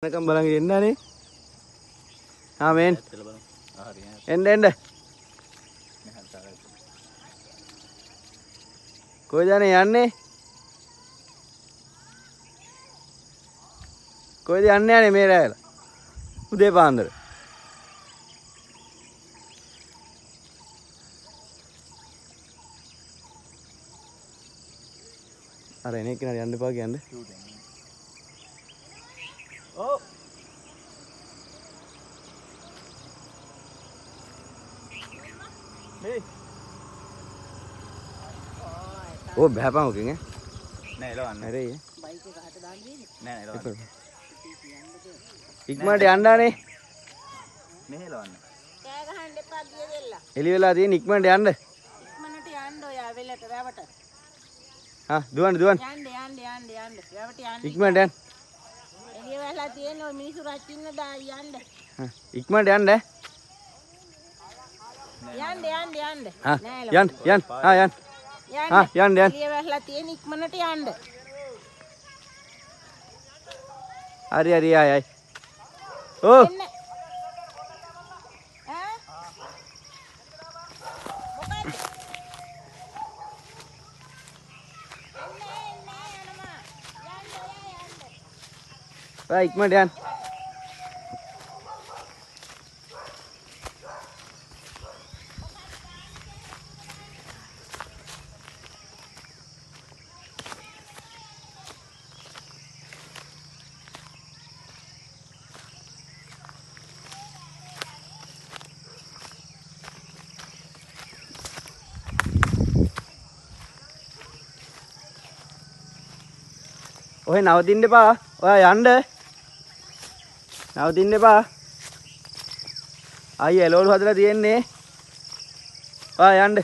එනකම් බලන් ඉන්න අනේ. ආ මේන්. එන්න එන්න. කොයිද අනේ යන්නේ? කොයිද යන්නේ අනේ මේ රැයල? උදේ පාන්දර. අර එන එක්කෙනාට යන්න එපා කියන්නේ. ඔව්. මේ. ඔව් බෑපන් ඔකෙන් ඈ. නෑ එලවන්න. හරි. බයික් එක හට දාන්න තියෙන්නේ. නෑ එලවන්න. ඉක්මනට යන්න අනේ. මෙහෙ එලවන්න. කෑ ගහන්න එපා ගිය දෙල්ල. එළි වෙලා තියෙන ඉක්මනට යන්න. ඉක්මනට යන්න ඔයා වෙලට වැවට. හා දුවන්න දුවන්න. යන්න යන්න යන්න යන්න. වැවට යන්න. ඉක්මනට යන්න. එළිය වෙලා තියෙන ඔය මිනිස්සු රකින්න දා යන්න. හා ඉක්මනට යන්න ඈ. යන්න යන්න යන්න. හා නෑ යන්න යන්න. හා යන්න. යන්න. හා යන්න යන්න. එළිය වෙලා තියෙන ඉක්මනට යන්න. හරි හරි ආයි ආයි. ඔව්. එන්න. ඈ? මොකද්ද? එන්න එන්න යනවා. යන්න ඔයා යන්න. ඔයා ඉක්මනට යන්න. ඔහෙ නවතින්න එපා. ඔයා යන්න. නවතින්න එපා. ආයි එළවලු හදලා තියෙන්නේ. ඔයා යන්න.